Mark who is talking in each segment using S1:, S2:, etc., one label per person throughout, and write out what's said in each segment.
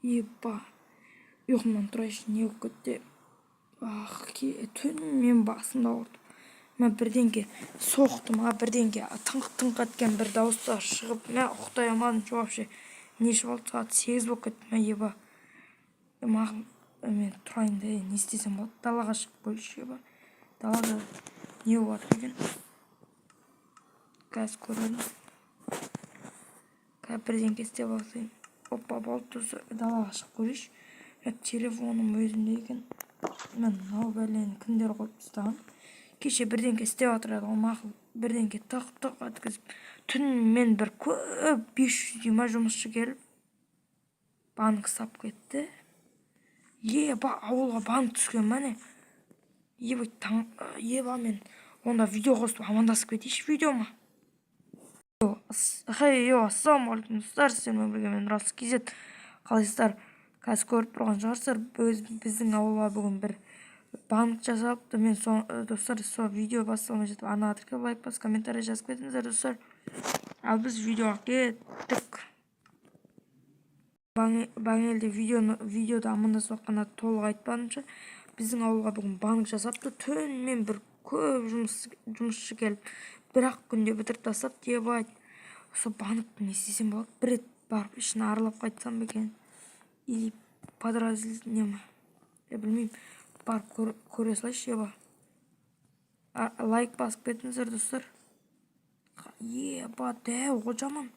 S1: Еба, ұйқымнан тұрайыншы, не болып кетті? Ах, түнімен басымды ауыртып, мен бірдеңке соқты ма, бірдеңке тыңқ-тыңқ еткен бір дауыстар шығып, мә, ұйықтай алмадым вообще. Неше болды? Сағат 8 болып кетті ма, еба. Мақұл, мен тұрайын да, не істесем болады? Далаға шығып қояйыншы, еба. Далада не болып жатыр екен? Қазір көрермін. Қазір бірдеңке істеп алсайын. Опа, болды, достар, далаға шығып көрейінші. Мә, телефоным өзімде екен. Мен мынау бәлені кімдер қойып тастаған? Кеше бірдеңке істеп жатыр еді ғой, мақұл. Бірдеңке тық-тық еткізіп, түнімен бір көп 500-дей ма жұмысшы келіп, банк ұстап кетті. Еба, ауылға банк түскен ма, не? Еба, таң, еба, мен онда видео қосып амандасып кетейінші видеома. Хей, йо, ассалаумағалейкум, достар, сіздермен бірге мен, Рас KZ. Қалайсыздар? Қазір көріп тұрған шығарсыздар, біздің ауылға бүгін бір банк жасапты. Мен со, достар, сол видео басталмай жатып арнаға тіркеліп, лайк басып, комментарий жазып кетіңіздер, достар. Ал біз видеоға кеттік. Бағана видеоны, видеода амандасып жатқанда толық айтпадымшы. Біздің ауылға бүгін банк жасапты. Түнімен бір көп жұмысшы келіп, бір-ақ күнде бітіріп тастапты, ебать. Сол банкті не істесем болады? Бір рет барып ішін аралап қайтсам ба екен? Или подразделение ма? Білмеймін. Барып көре салайыншы, еба. Лайк басып кетіңіздер, достар. Еба, дәу ғой жаман.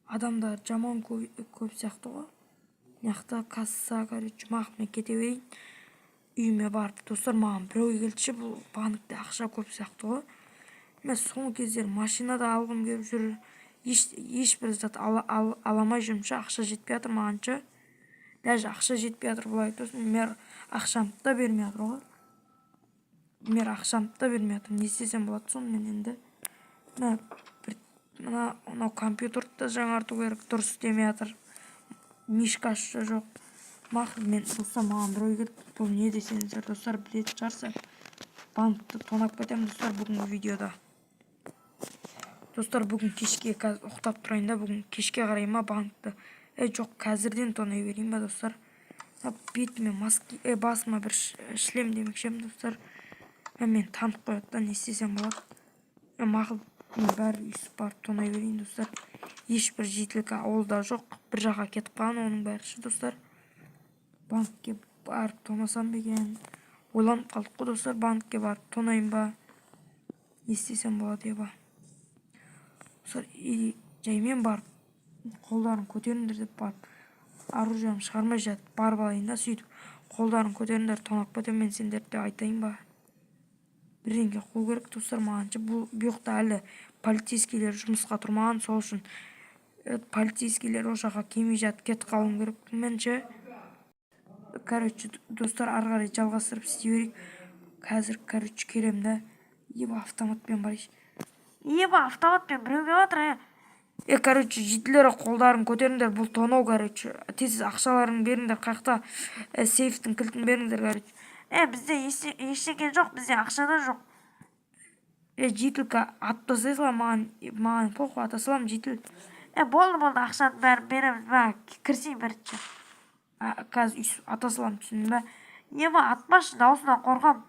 S1: Адамдар жаман көп сияқты ғой. Мына жақта касса, короче, мақұл, мен кете берейін. Үйіме барып, достар, маған біреу келді, бұл банкте ақша көп сияқты ғой. Мен соңғы кездері машина да алғым келіп жүр. Ешбір зат ала алмай жүрмін ше, ақша жетпей жатыр маған ше. Даже ақша жетпей жатыр былай айтып, мэр ақшамды да бермей жатыр ғой. Мэр ақшамды да бермей жатыр. Не істесем болады сонымен енді? Мына бір мынау компьютерді да жаңарту керек, дұрыс істемей жатыр. Мышкасы жоқ. Мақұл, мен, достар, маған біреу келді. Бұл не десеңіздер, достар, білетін шығарсыздар. Банкті тонап кетемін, достар, бүгінгі видеода. Достар, бүгін кешке, қазір ұйықтап тұрайын да, бүгін кешке қарай ма банкті. Е, жоқ, қазірден тонай берейін ба, достар? Бетіме маски, басыма бір шлем демекші едім, достар. Мені танып қояды да, не істесем болады? Мақұл, мен бәрі өйстіп барып тонай берейін, достар. Ешбір житель ауылда жоқ, бір жаққа кетіп қалған оның бәрі ше, достар. Банкке барып тонасам ба екен? Ойланып қалдық қой, достар, банкке барып тонайын ба? Не істесем болады, еба? Достар, или жаймен барып, қолдарын көтеріңдер деп барып, оружиемді шығармай жатып барып алайын да, сөйтіп қолдарын көтеріңдер, тонап кетемін мен сендерді деп айтайын ба? Бірдеңке қылу керек, достар, маған ше. Бұл жақта әлі полицейскийлер жұмысқа тұрмаған, сол үшін полицейскийлер ол жаққа келмей жатып кетіп қалуым керек мен ше. Короче, достар, ары қарай жалғастырып істей берейік. Қазір, короче, келемін да, еба, автоматпен барайыншы.
S2: Еба, автоматпен біреу келіп жатыр, е.
S1: Е, короче, жительдер, қолдарын көтеріңдер, бұл тонау, короче. Тез ақшаларыңды беріңдер, қаяқта сейфтің кілтін беріңдер, короче.
S2: Е, бізде ештеңе жоқ, бізде ақша да жоқ.
S1: Е, жителька, атып тастай саламын, маған похуй, ата саламын, житель.
S2: Е, болды, болды, ақшаның бәрін береміз, мә, кірсей бірінші.
S1: Қазір өйстіп ата саламын, түсіндің ба?
S2: Еба, атпашы, даусынан қорқам.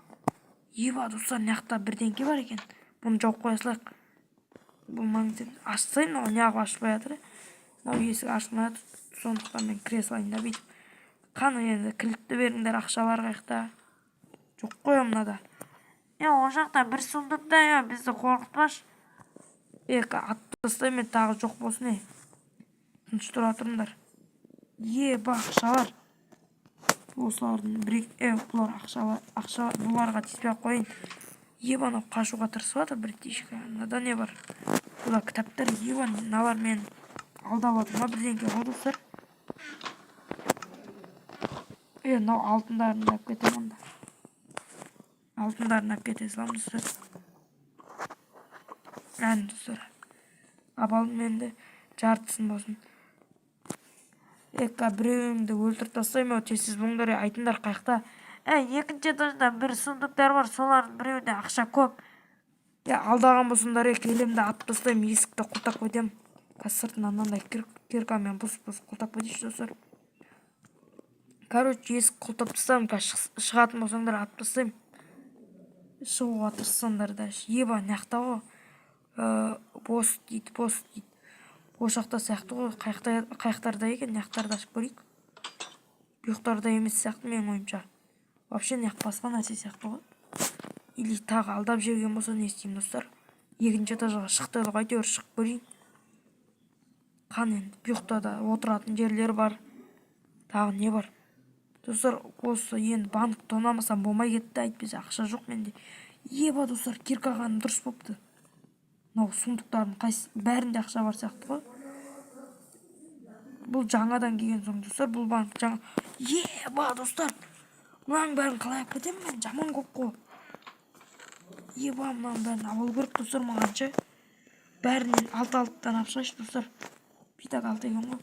S1: Еба, достар, мына жақта бірдеңке бар екен. Бұны жауып қоя салайық. Бұл маңызды. Ашсай, мынау неғып ашпай жатыр? Мынау есік ашылмай жатыр, сондықтан мен кіре салайын да бүйтіп. Қане, енді кілтті беріңдер, ақшалар қаяқта? Жоқ қой мынада.
S2: Е, ол жақта бір сундукта, е, бізді қорқытпашы.
S1: Е, атып тастаймын мен тағы, жоқ болсын, е. Тыныш тұра тұрыңдар. Еба, ақшалар. Осылардың бір е, бұлар ақшалар, ақша, бұларға тиіспей ақ қояйын. Еба, анау қашуға тырысып жатыр братишка. Мынада не бар? Бұлар кітаптар, еба, мыналар мені алдап жатыр ма, бірдеңке ғой, достар. Е, мынау алтындарын алып кетемін онда. Алтындарын алып кете саламын, достар. Әне, достар. Алдым енді жартысын болсын. Ека, біреуіңді өлтіріп тастаймын ау, тез болыңдар, е, айтыңдар қаяқта.
S2: Е, екінші этажда бір сундуктар бар, солардың біреуінде ақша көп.
S1: Е, алдаған болсаңдар, е, келемін де атып тастаймын, есікті құлыптап кетемін. Қазір сыртынан мынандай киркамен бұзып бұзып құлыптап кетейінші, достар. Короче, есік құлыптап тастадым. Қазір шығатын болсаңдар, атып тастаймын. Шығуға тырыссаңдар да. Еба, мына жақта ғой. Бос дейді, бос дейді. Осы жақта сияқты ғой. Қаяқтарда екен? Мына жақтарды ашып көрейік. Бұл жақтарда емес сияқты менің ойымша. Вообще мына жақ басқа нәрсе сияқты ғой. Или тағы алдап жіберген болса, не істеймін, достар? Екінші этажға шықты ғой, әйтеуір шығып көрейін. Қан енді бұл жақта да отыратын жерлер бар. Тағы не бар? Достар, осы енді банк тонамасам болмай кетті, әйтпесе ақша жоқ менде. Еба, достар, кирка алғаным дұрыс болыпты. Мынау сундуктардың қайсы, бәрінде ақша бар сияқты ғой. Бұл жаңадан келген соң, достар, бұл банк жаңа. Еба, достар, мынаның бәрін қалай алып кетемін мен? Жаман көп қой. Еба, мынаның бәрін алу керек, достар, маған ше. Бәрінен алты алтыдан алып шығайыншы, достар. Бүйтак алты екен ғой.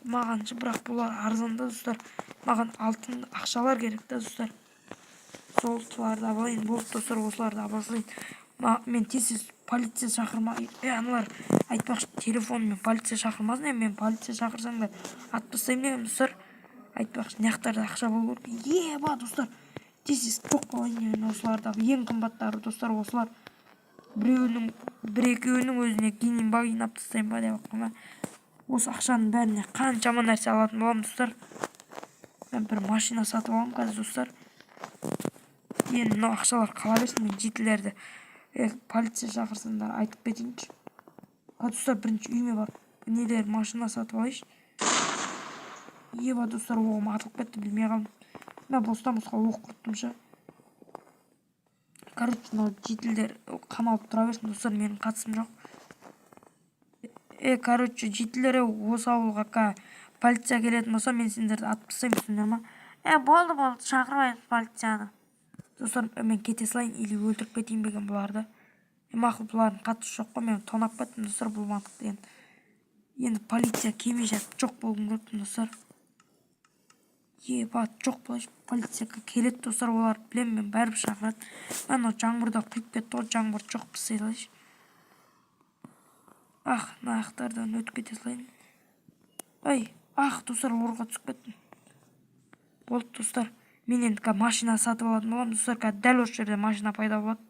S1: Маған ше, бірақ бұлар арзан да, достар. Маған алтын ақшалар керек та, достар. Соларды алып алайын. Болды, достар, осыларды алып алайын. Мен тез тез полиция шақырма. Аналар айтпақшы, телефонмен полиция шақырмасын. Мен полиция шақырсаңдар, атып тастаймын дегенмін, достар. Айтпақшы, мына жақтарда ақша болу керек. Еба, достар, тез тез жоқ қылайын мен осыларды алып. Ең қымбаттары, достар, осылар. Біреуінің, бір екеуінің өзіне гинин багин алып тастаймын ба деп жатқанмын. Осы ақшаның бәріне қаншама нәрсе алатын боламын, достар. Мен бір машина сатып аламын қазір, достар. Енді мынау ақшалар қала берсін, мен жетілерді полиция шақырсаңдар, айтып кетейінші. А, достар, бірінші үйіме барып нелер, машина сатып алайыншы. Еба, достар, оғым атылып кетті, білмей қалдым. Мына бостан босқа оқ құрттым ше. Короче, мынау жительдер қамалып тұра берсін, достар, менің қатысым жоқ. Короче, жительдер, осы ауылға полиция келетін болса, мен сендерді атып тастаймын, түсіндіңдер ма?
S2: Болды, болды, шақырмаймыз полицияны.
S1: Достар, мен кете салайын или өлтіріп кетейін бе екен бұларды? Мақұл, бұлардың қатысы жоқ қой. Мен тонап кеттім, достар, бұл банк деген. Енді полиция келмей жатып жоқ болуым керекпін, достар. Еба, жоқ болайыншы. Полиция келеді, достар, олар білемін мен, бәрібір шақырады. Анау жаңбыр да құйып кетті ғой, жаңбыр жоқ тастай салайыншы. Ах, мына ақтардан өтіп кете салайын. Ай, ах, достар, орға түсіп кеттім. Болды, достар, мен енді қазір машина сатып алатын боламын, достар. Қазір дәл осы жерде машина пайда болады.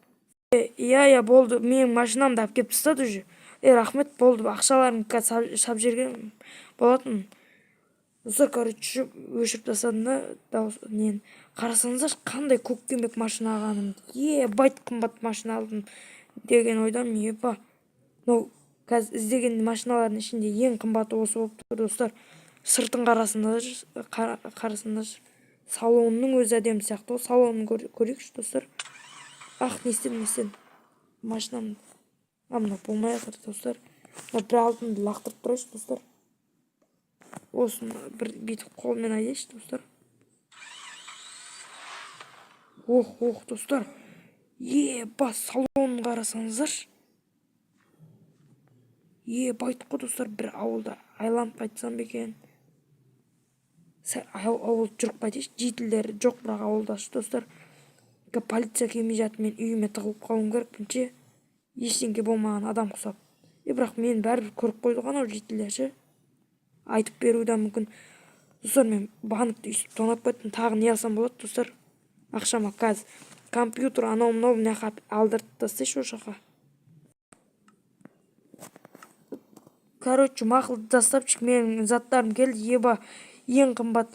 S1: Иә, иә, болды, менің машинамды алып келіп тастады уже. Рахмет, болды, ақшаларымды қазір сап жіберген болатын, достар. Короче, өшіріп тастадым да дауыс нені. Қарасаңыздаршы, қандай көкпеңбек машина алғанымды. Ебать, қымбат машина алдым деген ойдамын. Еба, мынау қазір іздеген машиналардың ішінде ең қымбаты осы болып тұр, достар. Сыртын қарасаңдаршы, қарасаңдаршы, салонның өзі әдемі сияқты ғой. Салонын көрейікші, достар. Ах, не істедім, не істедім машинам? А, мынау болмай жатыр, достар. Мына бір алтынды лақтырып тұрайыншы, достар. Осыны бір бүйтіп қолмен айдайыншы, достар. Ох, ох, достар, еба, салонын қарасаңыздаршы. Ебайт қой, достар. Бір ауылда айланып қайтсам ба екен? Ауыл жүріп қайтайыншы. Жительдер жоқ бірақ ауылда шы, достар. Полиция келмей жатып, мен үйіме тығылып қалуым керекпін ше, ештеңке болмаған адам құсап. Бірақ мені бәрібір көріп қойды ғой анау жительдер ше, айтып беруі де мүмкін. Достар, мен банкті өйстіп тонап кеттім. Тағы не алсам болады, достар, ақшама? Қазір компьютер, анау мынау мына жаққа алдыртып тастайыншы, осы жаққа. Короче, мақұл, доставщик, менің заттарым келді. Еба, ең қымбат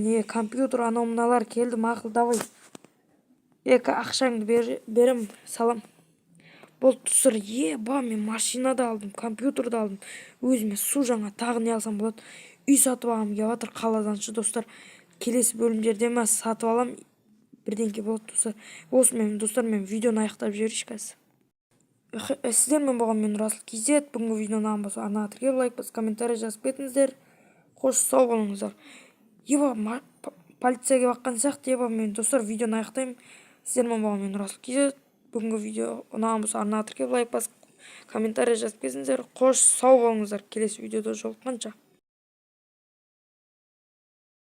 S1: не, компьютер, анау мыналар келді. Мақұл, давай, екі ақшаңды берем, салам. Болды, достар. Еба, мен машина да алдым, компьютер да алдым өзіме су жаңа. Тағы не алсам болады? Үй сатып алғым келіп жатыр қаладан шы, достар. Келесі бөлімдерде ма сатып алам, бірдеңке болады, достар. Осымен, достар, мен видеоны аяқтап жіберейінші қазір. Сіздермен болған мен, Расыл KZ. Бүгінгі видео ұнаған болса, арнаға тіркеліп, лайк басып, комментарий жазып кетіңіздер. Қош, сау болыңыздар. Еба, полиция келіп жатқан сияқты. Еба, мен, достар, видеоны аяқтаймын. Сіздермен болған мен, Расыл KZ. Бүгінгі видео ұнаған болса, арнаға тіркеліп, лайк басып, комментарий жазып кетіңіздер. Қош, сау болыңыздар, келесі видеода жолыққанша.